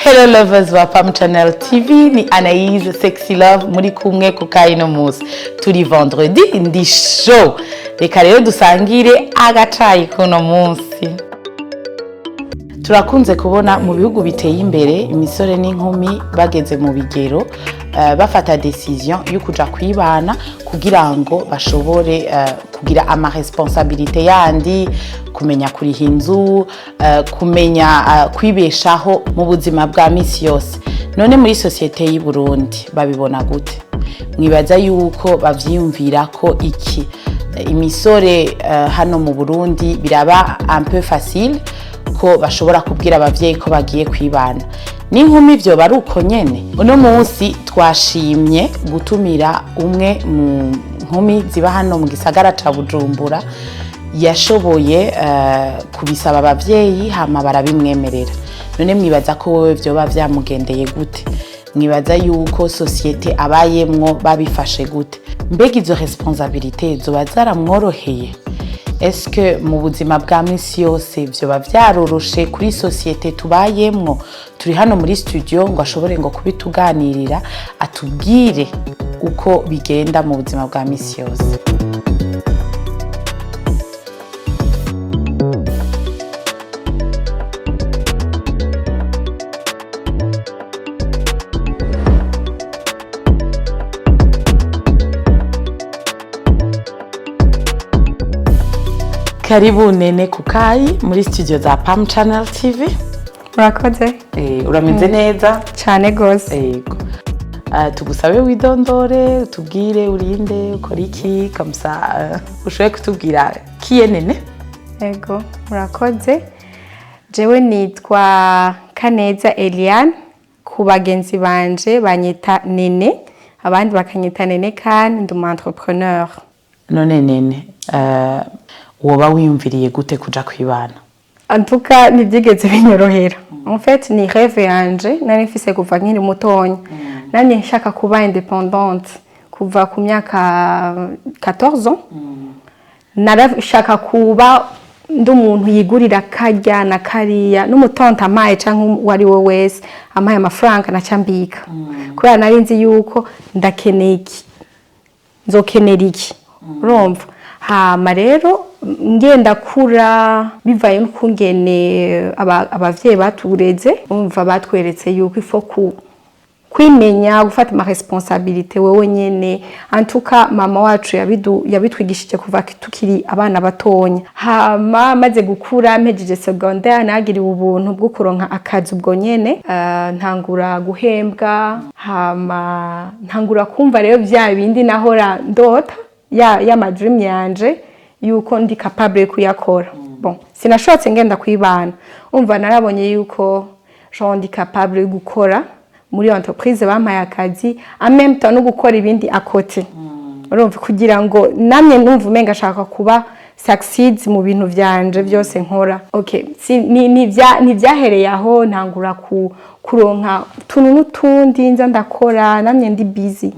Hello lovers wa Pam Channel TV, ni Anaïse Sexy Love muri kumwe ku kayino munsi. Turi vendredi, ndi show. Reka rero dusangire agacayi kuno munsi. Turakunze kubona mu bihugu biteye imbere imisore n'inkumi bageze mu bigero bafata décision yo kuja kwibana kugira ngo bashobore kugira ama responsabilité yandi, kumenya kuriha inzu, kumenya kwibeshaho mu buzima bwa misi yose. None muri société y'i Burundi babibona gute? Mwibaza yuko bavyiyumvira ko iki? Imisore hano mu Burundi biraba un peu facile ko bashobora kubwira abavyeyi ko bagiye kwibana? N'inkumi vyo bari uko nyene? Uno munsi twashimye gutumira umwe mu nkumi ziba hano mu gisagara ca Bujumbura yashoboye kubisaba abavyeyi, hama barabimwemerera. None mwibaza ko wewe vyoba vyamugendeye gute? Mwibaza yuko société abayemwo babifashe gute? Mbega izo responsabilité zoba zaramworoheye? Est-ce que mu buzima bwa misi yose vyoba vyaroroshe kuri société tubayemwo? Turi hano muri studio ngo ashobore ngo kubituganirira, atubwire uko bigenda mu buzima bwa misi yose. Karibu Nene Kukayi muri studio za Pam Channel TV. Murakoze. Urameze neza? Cyane gose. Yego. Tugusabe widondore, utubwire urinde, ukora iki, comme ça ushobore kutubwira kiye Nene. Yego, murakoze. Jewe nitwa Kaneza Eliane, ku bagenzi banje banyita Nene, abandi bakanyita Nene Kane. Ndi umu entrepreneur. None Nene, woba wiyumviriye gute kuja kwibana? En tout cas, ntibyigeze binyorohera. En fait, ni rêve yanje nari mfise kuva nkiri mutonya. Nari nshaka kuba indépendante kuva ku myaka 14 ans. Narashaka kuba ndi umuntu yigurira karya na kariya, n'umutonto amaye canke uwo ari we wese amaye amafaranga naca mbika, kubera nari nzi yuko ndakeneye iki, nzokenera iki, urumva. Hama rero ngenda kura, bivaye n'ukungene abavyeyi batureze, umva, batweretse yuko ifo ku kwimenya, gufata ama responsabilité wewe nyene. En tout cas, mama wacu yabitwigishije kuva tukiri abana batonya. Hama maze gukura, mpejeje secondaire, nagiriwe ubuntu bwo kuronka akazi ubwo nyene. Ntangura guhembwa, hama ntangura kumva rero vya bindi nahora ndota, ya ma dream yanje, yuko ndi capable yo kuyakora. Bon, sinashotse ngenda kwibana. Umva, narabonye yuko genre ndi capable yo gukora muri entreprise bampaye akazi, en même temps no gukora ibindi à côté, urumva, kugira ngo namye numva umenga ashaka kuba succeed mu bintu vyanje byose nkora. Okay, si, ni ntivyahereye aho. Ntangura kuronka utuntu n'utundi nza ndakora, namye ndi busy.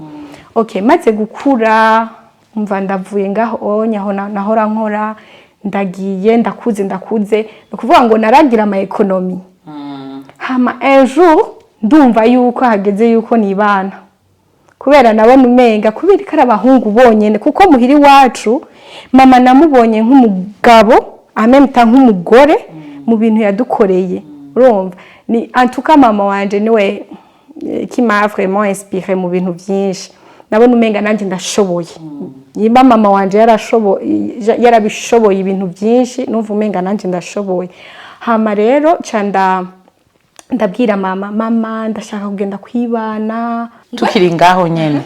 Okay, maze gukura, umva, ndavuye ngaho onya aho nahora nkora, ndagiye ndakuze. Ndakuze, ni ukuvuga ngo naragira ama économies. Hama un jour ndumva yuko hageze yuko nibana, kubera nabona umenga kubera ko ari abahungu bonyene, kuko muhira iwacu mama namubonye nk'umugabo amemta nk'umugore mu bintu yadukoreye, urumva. Ni en tout cas mama wanje niwe qui m'a vraiment inspiré mu bintu byinshi. Nabona umenga nanjye ndashoboye. Nimba mama wanje yarashoboye, yarabishoboye ibintu byinshi, numva umenga nanjye ndashoboye. Hama rero ca ndabwira mama: "Mama, ndashaka kugenda kwibana." Tukiri ngaho nyene,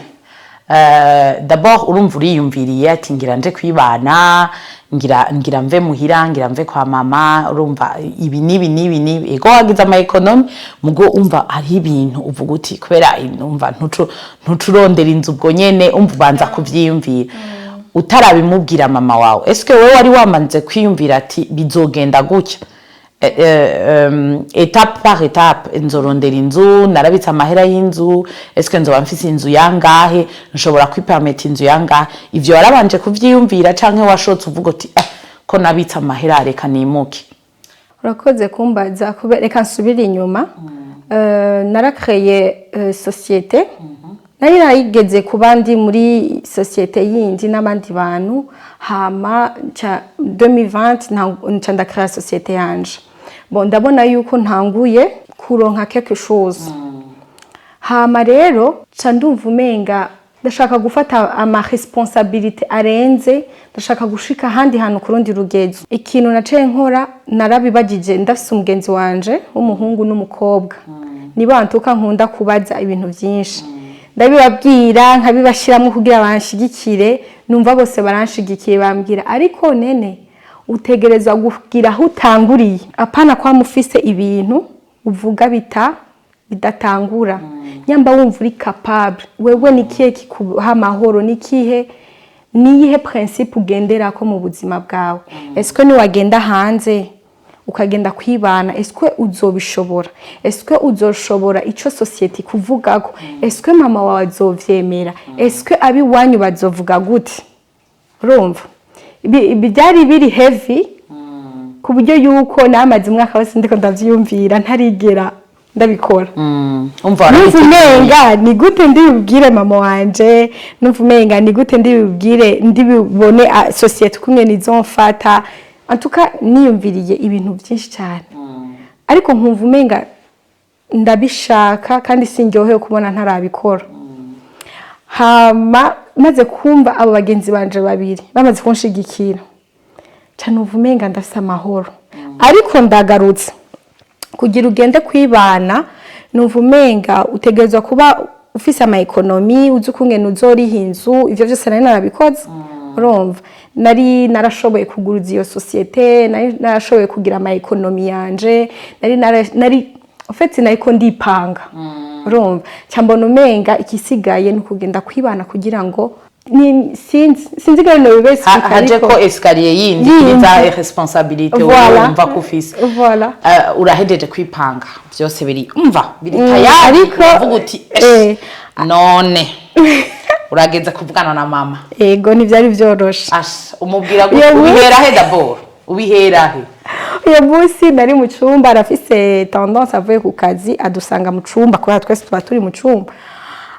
d'abord urumva uriyumviriye ati ngira nje kwibana, ngira mve muhira, ngira mve kwa mama. Urumva ibi nibi nibi nibi, ego wagize ama économies, mugo umva hariho ibintu uvuga uti kubera umva ntucurondera inzu ubwo nyene, umva ubanza kuvyiyumvira utarabimubwira mama wawe. Est-ce wewe wari wamanze kwiyumvira ati bizogenda gutya, étape par étape, nzorondera inzu, narabitse amahera y'inzu, eske nzoba mfise inzu yangahe, nshobora kwipermeta inzu yangahe? Ivyo warabanje kuvyiyumvira canke washotse uvuga uti ko nabitse amahera, reka nimuke? Urakoze kumbaza. Reka nsubire inyuma. Narakreye société. Nari narigeze kuba ndi muri société yindi n'abandi bantu, hama nca 2020 nca ndakrea société yanje. Bon, ndabona yuko ntanguye kuronka quelque chose. Hama rero nca ndumva umenga ndashaka gufata ama responsabilité arenze, ndashaka gushika ahandi hantu ku rundi rugezo. Ikintu naciye nkora, narabibagije. Ndafise umugenzi wanje w'umuhungu n'umukobwa, nibo antuka nkunda kubaza ibintu byinshi. Ndabibabwira, nkabibashyiramo kugira banshigikire. Numva bose baranshigikiye, bambwira: "Ariko nene utegerezwa kugira aho utanguriye, apana kwa mufise ibintu uvuga bita bidatangura. Nyamba wumva uri capable, wewe ni kihe kikuha amahoro? Ni kihe, niyihe principe ugenderako mu buzima bwawe? Est-ce niwagenda hanze ukagenda kwibana, est-ce uzobishobora? Est-ce uzoshobora ico société kuvugako? Est-ce mama wawe azovyemera? Est-ce abiwanyu bazovuga gute?" Urumva ibi byari biri heavy, ku buryo yuko namaze umwaka wose ndiko ndavyiyumvira, ntarigera ndabikora. Umva, Numva warabiteguye. umenga ni gute ndibibwire mama wanje, numva umenga ni gute ndibibwire, ndibibone société kumwe nizomfata. En tout cas niyumviriye ibintu byinshi cyane, ariko nkumva umenga ndabishaka kandi sindyohewe kubona ntarabikora. Hama maze kumva abo bagenzi banje babiri bamaze kunshigikira, ca numva umenga ndafise amahoro. Ariko ndagarutse kugira ugende kwibana, numva umenga utegerezwa kuba ufise ama économies, uzi ukungene uzoriha inzu. Ivyo vyose nari narabikoze. Urumva nari narashoboye kuguruza iyo société, nari narashoboye kugira ama économies yanje, nari en fait nariko ndipanga. Urumva ca mbona umenga ikisigaye ni ukugenda kwibana kugira ngo sinzi ko no Haje ko escalier yindi Yindi. kuri za responsabilité Voilà. wumva ko ufise. Voilà. Urahejeje kwipanga, byose biri, umva, biri tayari, ariko uravuga uti: "Esh, none urageze kuvugana na mama." Ego, ntivyari vyoroshe. Asha, umubwira gute? Iyo Ubihera he d'abord? Ubihera he? Uyu munsi nari mu cyumba. Arafise tendance, avuye ku kazi adusanga mu cyumba, kubera twese tuba turi mu cyumba.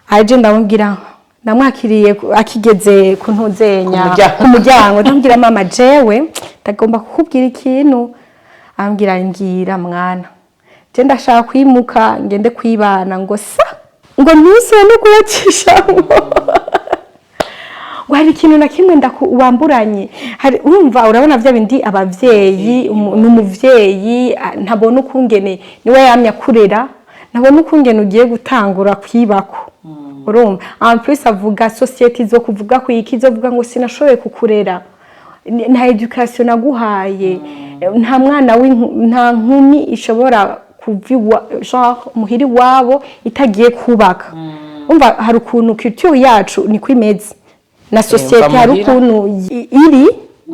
Aje ndamubwira, namwakiriye akigeze ku ntuzenya Ku muryango. ku muryango. Ndamubwira: "Mama, jewe ndagomba kukubwira ikintu." Ambwira: "Ngira mwana, je ndashaka kwimuka ngende kwibana." Ngo sa ngo ntuse no kuyacishamo, ngo hari ikintu na kimwe wamburanye hari. Urumva, urabona bya bindi abavyeyi, n'umuvyeyi ntabona ukungene niwe yamye akurera, ntabona ukungene ugiye gutangura kwibako. Urumva, en plus avuga société zo kuvuga ku iki, izovuga ngo sinashoboye kukurera, nta éducation naguhaye, nta mwana nta nkumi ishobora kuva genre muhira iwabo itagiye kubaka. Umva, hari ukuntu culture yacu niko imeze na société, Uva hari muhira. ukuntu iri,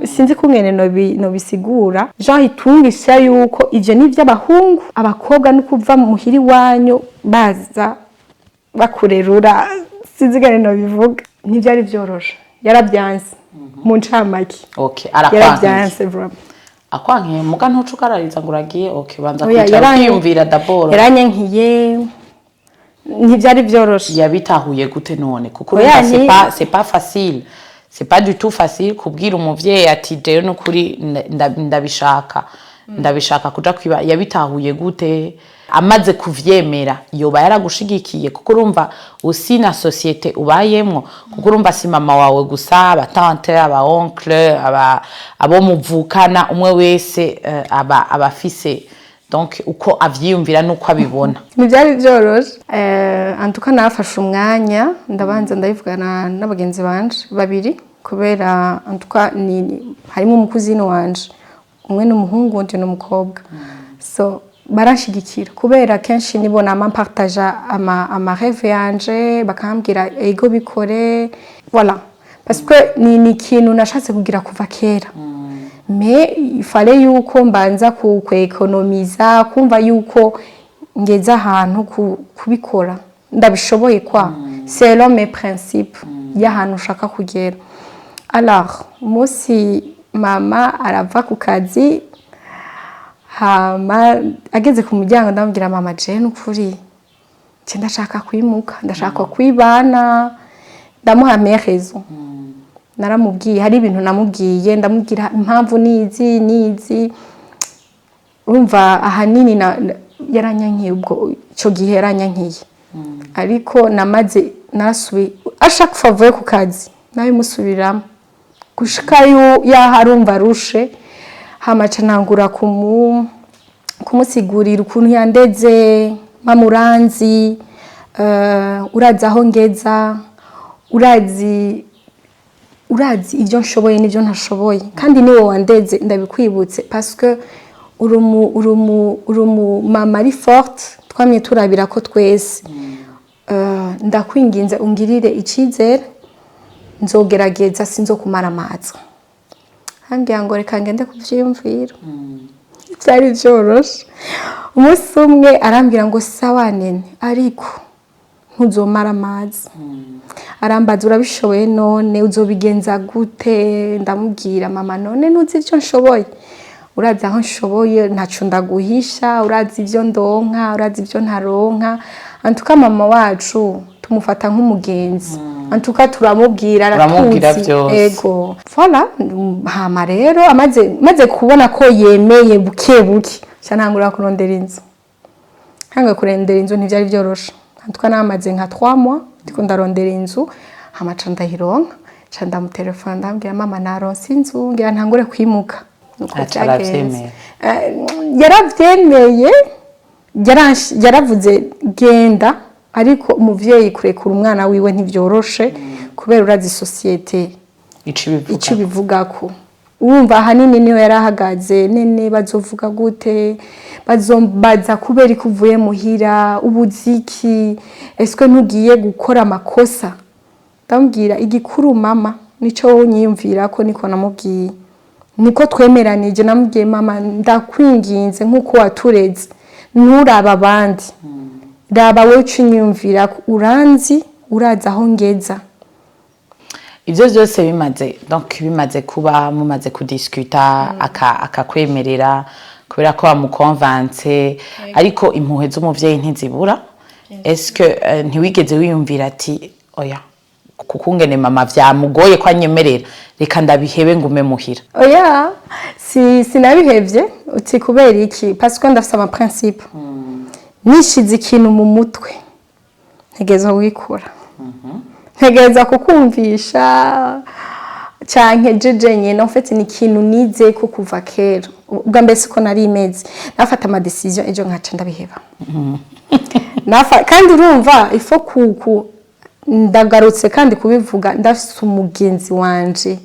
sinzi kungene nobisigura, genre itungisha yuko ivyo ni ivy'abahungu, abakobwa no kuva muhira iwanyu baza bakurerura. Sinzi kane nobivuga. Ntivyari vyoroshe, yarabyanse mu ncamake. Okay, arakwankiye. Yarabyanse vraiment. Akwankiye, muga ntuca ukarariza ngo uragiye. Okay, banza Oya, kwicara ukiyumvira d'abord. Yaranyankiye, ntivyari vyoroshe. Yabitahuye gute none? Kuko Oya, urumva c'est pas facile, c'est pas du tout facile kubwira umuvyeyi ati: "Jewe nukuri ndabishaka, ndabishaka kuja kwiba." Yabitahuye gute? Amaze kuvyemera, yoba yaragushigikiye? Kuko urumva usi na société ubayemwo, kuko urumva si mama wawe gusa, aba tante, aba oncle, aba abo muvukana, umwe wese aba abafise donc uko avyiyumvira nuko abibona. Ntibyari byoroshe. Antuka nafashe umwanya, ndabanza ndabivugana n'abagenzi banje babiri, kubera antuka ni harimo umukuzini wanje umwe n'umuhungu, undi n'umukobwa. So baranshigikira, kubera kenshi nibo nama mpartaja ama rêve yanje, bakambwira: "Ego, bikore." Voilà, parce que ni ikintu nashatse kugira kuva kera, mais il fallait yuko mbanza ku kwekonomiza, kumva yuko ngeze ahantu kubikora ndabishoboye kwa selon mes principes y'ahantu ushaka kugera. Alors umunsi mama arava ku kazi, Hama ageze ku muryango, ndamubwira: "Mama, je nukuri nce ndashaka kwimuka, ndashaka kwibana." Ndamuha mes raisons. Naramubwiye, hari ibintu namubwiye, ndamubwira impamvu nizi nizi. Urumva, ahanini yaranyankiye. Ubwo icyo gihe yaranyankiye, ariko namaze narasubiye, à chaque fois avuye ku kazi nabimusubiramo gushika yaho arumva arushe. Hama ca ntangura kumusigurira ukuntu yandeze: "Mama, uranzi, urazi aho ngeza, urazi ibyo nshoboye n'ibyo ntashoboye, kandi niwe wandeze, ndabikwibutse, parce que uri umu mama ari forte, twamye turabira ko twese. Ndakwinginze ungirire icyizere, nzogerageza, sinzokumara amazi." Ambwira ngo reka ngende kuvyiyumvira. Byari byoroshe. Umunsi umwe arambwira ngo: "Sawa nene, ariko ntuzomara amazi." Arambaza: "Urabishoboye? None uzobigenza gute?" Ndamubwira: "Mama, none ntuzi ibyo nshoboye? Urazi aho nshoboye, ntaco ndaguhisha. Urazi ibyo ndonka, urazi ibyo ntaronka." Antuka mama wacu tumufata nk'umugenzi, antuka turamubwira. Uramubwira Aratuzi. vyose. Ego, voilà. Hama rero amaze maze kubona ko yemeye buke buke, nca ntangura kurondera inzu. Ntangura kurondera inzu, ntivyari vyoroshe. Antuka namaze nka 3 mois ndiko ndarondera inzu. Hama ca ndayironka, ca ndamutelefona, ndambwira: "Mama, naronse inzu, ngira ntangure kwimuka." Nuko Aca vyagenze. aravyemera. Yaravyemeye, yaravuze: "Genda." Ariko umuvyeyi kurekura umwana wiwe ntivyoroshe, kubera urazi société ico ibivuga. Icyo bivugako. Urumva, ahanini niyo yari ahagaze: "Nene, bazovuga gute? Bazombaza kubera ko uvuye muhira, ubuziki, eswe ntugiye gukora amakosa?" Ndamubwira: "Igikuru mama, nico wowe unyiyumvira ko." Niko namubwiye, niko twemeranije. Namubwiye: "Mama, ndakwinginze, nk'uko watureze, nturaba abandi, raba wowe ico unyiyumvira ko. Uranzi, urazi aho ngeza." Ivyo vyose bimaze, donc bimaze kuba, mumaze kudiscuta, akakwemerera kubera ko wamuconvaince, ariko impuhwe z'umuvyeyi ntizibura. Est-ce que ntiwigeze wiyumvira ati: "Oya, kukungene mama vyamugoye ko anyemerera, reka ndabihebe ngume muhira"? Oya, si sinabihevye. Uti kubera iki? Parce que ndafise ama principe. Nishize ikintu mu mutwe, ntegerezwa kugikora, ntegereza kukumvisha canke jeje nyene. En fait, ni ikintu nize ko kuva kera. Ubwa mbere siko nari imeze, nafata ama décision, ejo nkaca ndabiheba. Kandi urumva ifo ku ndagarutse kandi kubivuga, ndafise umugenzi wanje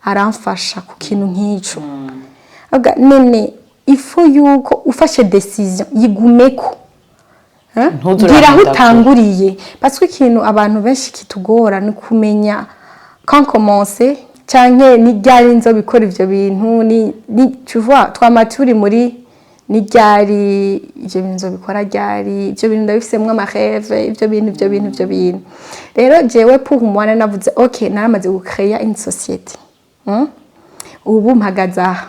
aramfasha ku kintu nk'ico. Avuga: "Nene, ifo yuko ufashe décision, yigumeko." Ntuze Gira aho urahindagura. utanguriye, parce que ikintu abantu benshi kitugora ni kumenya quand commencer, canke ni ryari nzobikora ivyo bintu. Ni tu vois, twama turi muri ni ryari ivyo bintu nzobikora, ryari ivyo bintu ndabifisemwo ama rêve, ivyo bintu, ivyo bintu, ivyo bintu. Rero jewe, pour moi, navuze: "Ok, naramaze gucréer une société. Ubu mpagaze aha,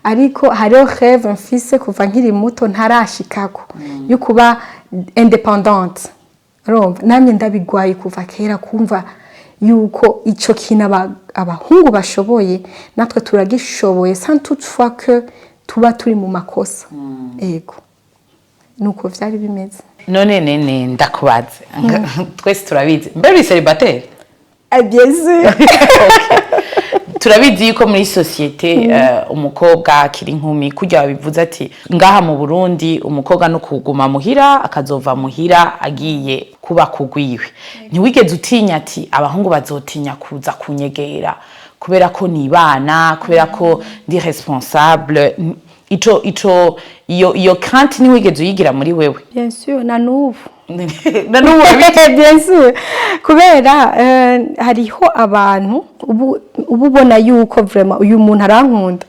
ariko hariho rêve mfise kuva nkiri muto ntarashikako, yo kuba indépendante." Urumva, namye ndabigwaye kuva kera, kumva yuko ico kintu abahungu bashoboye, natwe turagishoboye, sans toutefois que tuba turi mu makosa. Ego, nuko vyari bimeze. None nene, ndakubaze, twese turabizi, mbe uri célibataire? Ah, bien sûr. Turabizi yuko muri société umukobwa akiri inkumi, kurya babivuze ati ngaha mu Burundi umukobwa no kuguma muhira, akazova muhira agiye kuba kugwiwe, ntiwigeze utinya ati abahungu bazotinya kuza kunyegera kubera ko nibana, kubera ko ndi responsable? Ico iyo crainte ntiwigeze uyigira muri wewe? Bien sûr, na n'ubu. Na n'ubu urabizi? Bien sûr, kubera hariho abantu ubu ubona yuko vraiment uyu muntu arankunda,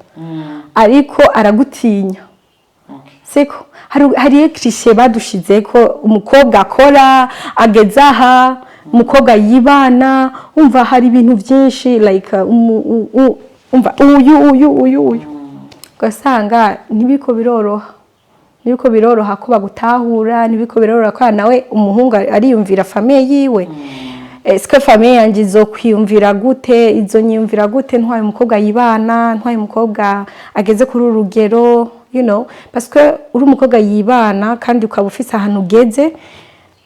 ariko aragutinya. Siko hariyo cliché badushize ko umukobwa akora ageze aha, umukobwa yibana. Umva, hari ibintu byinshi like umva uyu uyu uyu uyu. Ugasanga ntibiko biroroha, ntibiko biroroha ko bagutahura, ntibiko biroroha ko nawe umuhungu ariyumvira famille yiwe. Est-ce que famille yanje izokwiyumvira gute, izonyiyumvira gute ntwaye umukobwa yibana, ntwaye umukobwa ageze kuri uru rugero, parce que uri umukobwa yibana kandi ukaba ufise ahantu ugeze,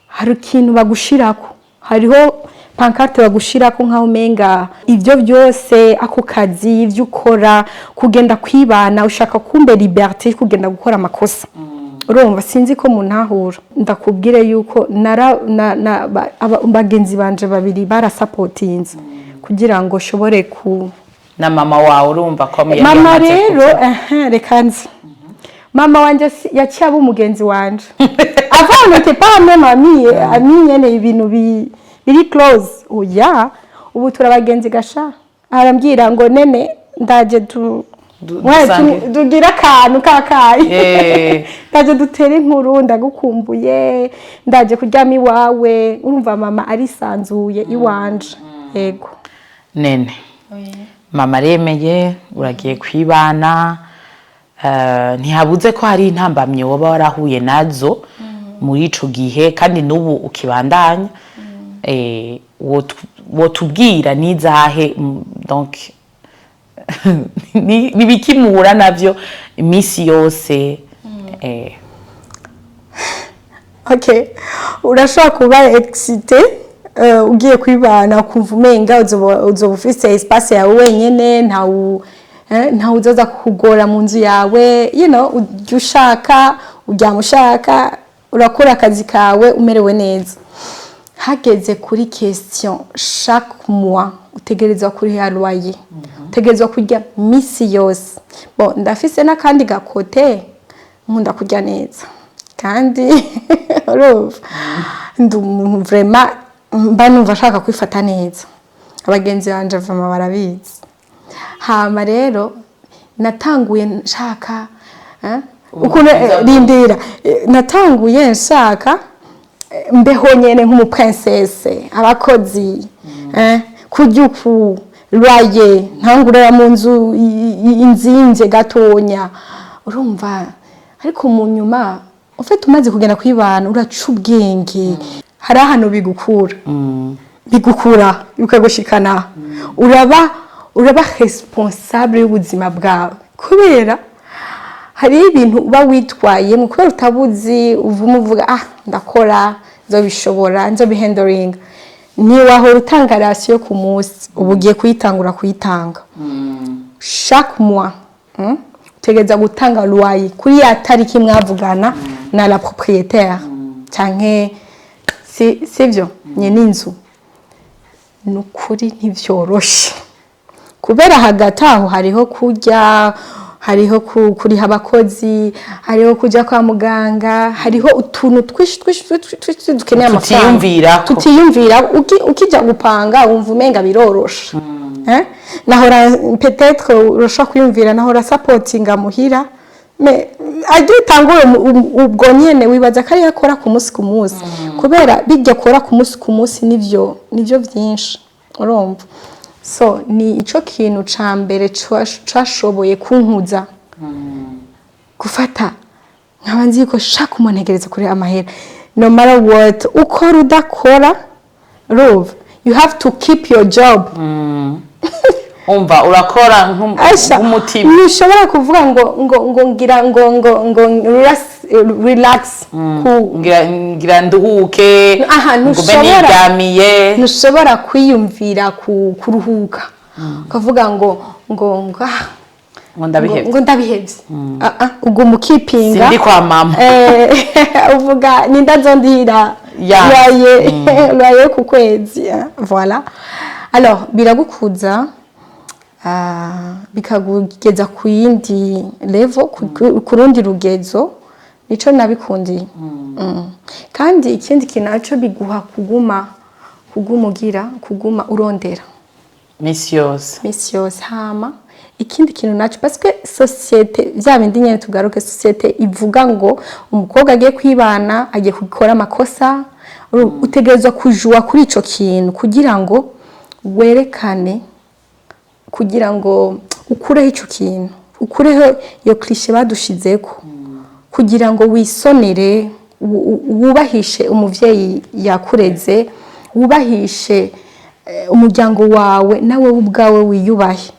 hari ikintu bagushirako, hariho pancarte bagushirako nkaho umenga ibyo byose, ako kazi, ibyo ukora, kugenda kwibana ushaka kumbe liberté yo kugenda gukora amakosa. Urumva, sinzi ko muntahura. Ndakubwire yuko nara na, na, ba, bagenzi banje babiri barasapotinze kugira ngo shobore ku Na mama wawe, urumva ko yari Mama yamaze rero kuja. Ehe, reka nzi mama wanje yaciye aba umugenzi wanje. Avant, on n'était pas même amis, amis nyene, ibintu biri close. Oya, ubu turabagenzi gasha. Arambwira ngo: "Nene, ndaje tu Dusange. Tugira akantu kakayi." "Ndaje dutere inkuru, ndagukumbuye, ndaje kuryama iwawe." Urumva, mama arisanzuye iwanje, yego. Nene, mama aremeye, uragiye kwibana. Ntihabuze ko hari intambamyi woba warahuye nazo muri ico gihe kandi n'ubu ukibandanya. Wotubwira n'izahe? Donc ni biki muhura navyo iminsi yose? Okay, urashobora kuba excité, ugiye kwibana, ukumva umenga uzoba ufise espace yawe wenyene, ntawe uzoza kukugora mu nzu yawe, urya ushaka, uryama ushaka, urakora akazi kawe umerewe neza. Hageze kuri question chaque mois utegerezwa kuriha loyer, utegerezwa kurya misi yose. Bon, ndafise n'akandi gakote, nkunda kurya neza kandi urumva ndi umuntu vraiment mba numva ashaka kwifata neza. Abagenzi banje vraiment barabizi. Hama rero natanguye nshaka ukuntu rindira, natanguye nshaka mbeho nyene nk'umuprincesse, abakozi, kurya uku, loyer ntangurira mu nzu inzinze gatonya, urumva. Ariko mu nyuma ufite umaze kugenda kwibana, uraca ubwenge, hari ahantu bigukura bikagushikana, uraba responsable y'ubuzima bwawe, kubera hariho ibintu uba witwayemo kubera utabuzi, uvuma uvuga: "Ah, ndakora, nzobishobora, nzobihendoringa." Ntiwahora utanga ration ku munsi, ubu ugiye kuyitangura kuyitanga chaque mois, Utegereza gutanga loyer kuri ya tariki mwavugana na la propriétaire canke si sivyo nyene inzu. Ni ukuri ntivyoroshe, kubera hagati aho hariho kurya, hariho kuriha abakozi, hariho kuja kwa muganga, hariho utuntu twinshi twinshi twinshi twinshi dukeneye amafaranga. Tutiyumvirako. Tutiyumvira. Ukija gupanga wumva umenga biroroshe. Eh? Nahora peut-être urashobora kwiyumvira nahora supportinga muhira, mais ajya utangura ubwo nyene wibaza ko ariyo akora ku munsi ku munsi, kubera bijya akora ku munsi ku munsi nivyo vyinshi, urumva. So ni ico kintu ca mbere cashoboye kunkuza gufata, nkaba nzi ko shaka umuntu ntegereza kuri amahera no matter what, ukora udakora, urumva, you have to keep your job. Umva, urakora Asha, nk'umutima. Ntushobora kuvuga ngo ngira ngo relax ku Ngira nduhuke, Aha, ngume niryamiye. Ntushobora kwiyumvira kuruhuka ukavuga ngo ah, Ngo ndabihevye. Ngo ndabihevye. Ah, ah, uguma ukipinga. Sindi kwa mama. Uvuga ninda nzondihira loyer ku kwezi, voilà. Alors biragukuza, bikagugeza ku yindi level, ku rundi rugezo. Nico nabikundiye. Kandi ikindi kintu naco biguha kuguma ugira kuguma urondera misi yose. Misi yose. Hama ikindi kintu naco, parce que société, vya bindi nyene tugaruke, société ivuga ngo umukobwa agiye kwibana agiye gukora amakosa. Utegerezwa kujua kuri ico kintu kugira ngo werekane, kugira ngo ukureho ico kintu. Ukureho iyo cliché badushizeko kugira ngo wisonere, wubahishe umuvyeyi yakureze, wubahishe umuryango wawe, nawe ubwawe wiyubahe.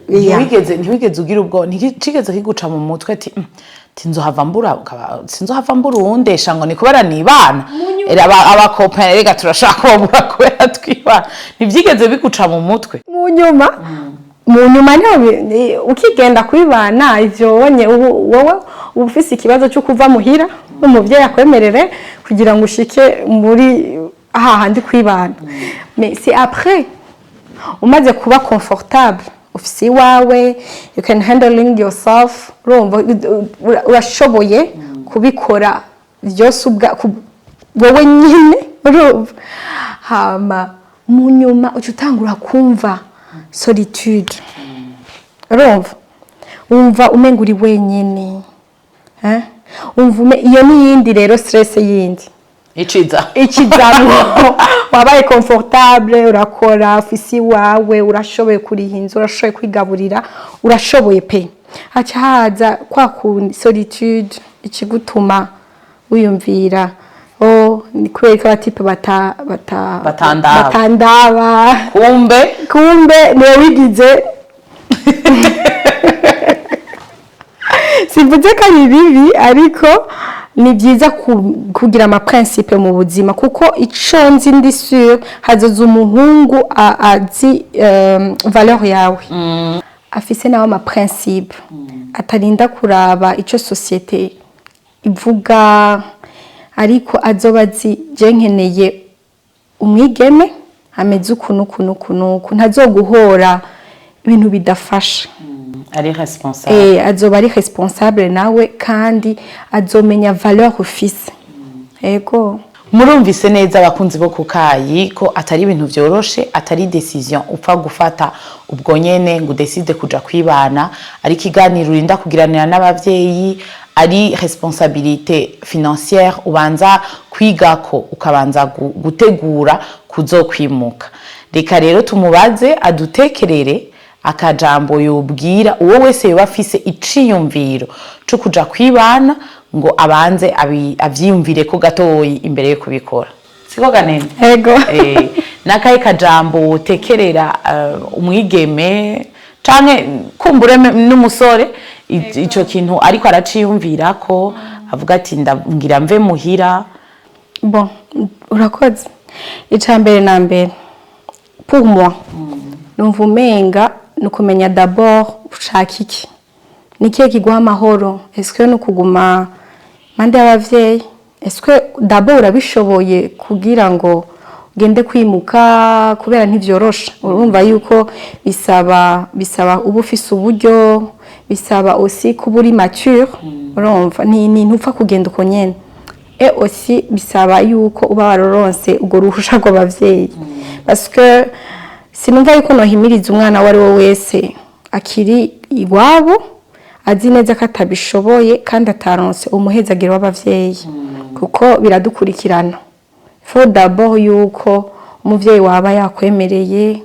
Yeah. Ntiwigeze ugira ubwo ntikigeze kiguca mu mutwe ati "Ti nzohava mbura sinzohava mbura uwundesha ngo ni kubera nibana? Era abakopere rega turashaka kubabura kubera twibana." Ntibyigeze biguca mu mutwe? Mu nyuma niho ukigenda kwibana ivyo wonye ubu wowe uba ufise ikibazo cyo kuva muhira n'umuvyeyi akwemerere kugira ngo ushike muri hahandi kwibana. Mais c'est après, umaze kuba confortable, ufise iwawe, you can handling yourself, urumva urashoboye kubikora byose wowe nyine, urumva. Hama mu nyuma uca utangura kumva solitude, urumva wumva umenga uri wenyine, eh? Wumva iyo ni yindi rero stress yindi iciza. Ikizamwo. Wabaye confortable, urakora, ufise iwawe, urashoboye kuriha inzu, urashoboye kwigaburira, urashoboye pe. Haca haza kwa kundi solitude ikigutuma wiyumvira: "Oh, ni kubera ko aba types bata bata Batandaba. Batandaba." Kumbe Kumbe niwe wigize. Simvuze ko ari bibi, ariko ni byiza kugira ama principes mu buzima, kuko ico nzi, ndi sûr, hazoza umuhungu azi valeur yawe, afise nawe ama principes, atarinda kuraba ico société ivuga, ariko azoba azi: je nkeneye umwigeme ameze uku n'uku n'uku n'uku. Ntazoguhora ibintu bidafasha. Ari responsable. Azoba ari responsable nawe, kandi azomenya valeur ufise. Ego. Murumvise neza, abakunzi bo kukayi, ko atari ibintu vyoroshe, atari décision upfa gufata ubwo nyene ngo udécide kuja kwibana, ari ikiganiro urinda kugiranira n'abavyeyi, ari responsabilité financière ubanza kwigako, ukabanza gutegura kuzokwimuka. Reka rero tumubaze adutekerere akajambo yobwira uwo wese yoba afise iciyumviro co kuja kwibana, ngo abanze avyiyumvire ko gatoyi imbere yo kubikora. Siko ganene? Ego. Nakahe kajambo wotekerera umwigeme canke kumbure n'umusore ico kintu ariko araciyumvira ko avuga ati: "Ngira mve muhira"? Bon, urakoze. Icya mbere na mbere, pour moi, numva umenga ni ukumenya d'abord ushaka iki, ni ikihe kiguha amahoro. Est-ce que ni ukuguma impande y'abavyeyi? Est-ce que d'abord urabishoboye kugira ngo ugende kwimuka? Kubera ntivyoroshe, urumva yuko bisaba uba ufise uburyo, bisaba aussi kuba uri mature, urumva ni ntupfa kugenda uko nyene. Et aussi bisaba yuko uba waroronse urwo ruhusha rw'abavyeyi, parce que sinumva yuko nohimiriza umwana uwo ari we wese akiri iwabo, azi neza ko atabishoboye kandi ataronse umuhezagiro w'abavyeyi, kuko biradukurikirana. Faut d'abord yuko umuvyeyi waba yakwemereye,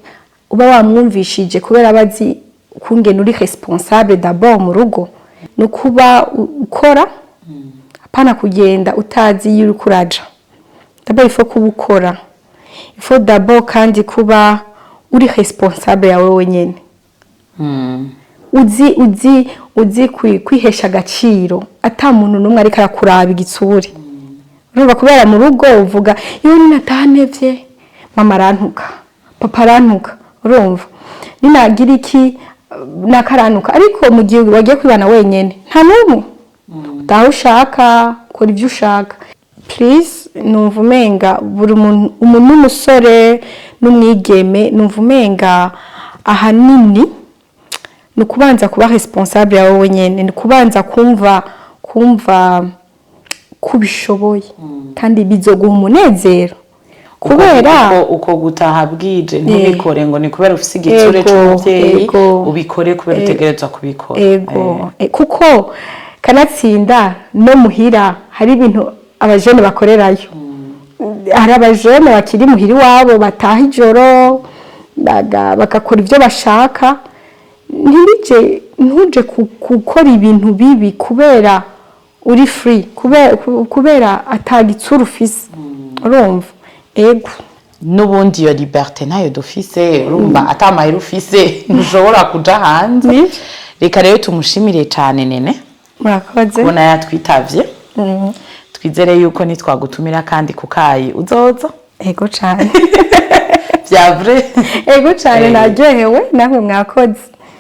uba wamwumvishije, kubera aba azi ukungene uri responsable. D'abord mu rugo ni ukuba ukora, apana kugenda utazi iyo uriko uraja. D'abord il faut kuba ukora, il faut d'abord kandi kuba uri responsable yawe wenyene, uzi kwihesha agaciro, ata muntu n'umwe ariko arakuraba igitsure. Urumva, kubera mu rugo uvuga: "Iyo ninatahantevye mama arantuka, papa arantuka." Urumva, ninagira iki nakarantuka. Ariko mu gihe wagiye kwibana wenyene, nta n'umwe, utaha ushaka, ukora ibyo ushaka. Please, numva umenga buri muntu, umuntu n'umusore n'umwigeme, numva umenga ahanini ni ukubanza kuba responsable yawe wenyene, ni ukubanza kumva ko ubishoboye, kandi bizoguha umunezero kubera Uko gutaha bwije ntubikore ngo ni kubera ufise igitsure c'umuvyeyi, ubikore kubera utegerezwa kubikora. Ego. Kuko kanatsinda no muhira hari ibintu abajene bakorerayo. Hari abajene bakiri muhira iwabo bataha ijoro, bagakora ibyo bashaka, ntibije. Ntuje gukora ibintu bibi kubera uri free, kubera atagitsura ufise, urumva? Ego. N'ubundi iyo liberté ntayo dufise. Urumva, atamahera ufise ntushobora kuja hanze. Nivyo. Reka rero tumushimire cane Nene Murakoze. kubona yatwitavye. Twizere yuko nitwagutumira kandi ku kayi uzoza. Ego cane. Vya vrai. Ego cane. Naryohewe, namwe mwakoze.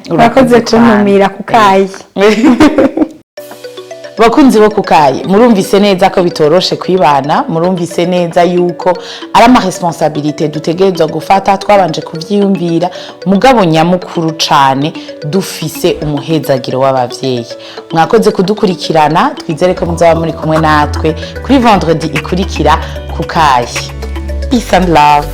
Urakoze Mwakoze cane. kuntumira ku kayi. Bakunzi bo kukayi, murumvise neza ko bitoroshe kwibana. Murumvise neza yuko ari ama responsabilités dutegerezwa gufata twabanje kuvyiyumvira, mugabo nyamukuru cane dufise umuhezagiro w'abavyeyi. Mwakoze kudukurikirana. Twizere ko muzaba muri kumwe natwe kuri vendredi ikurikira ku kayi. Peace and love.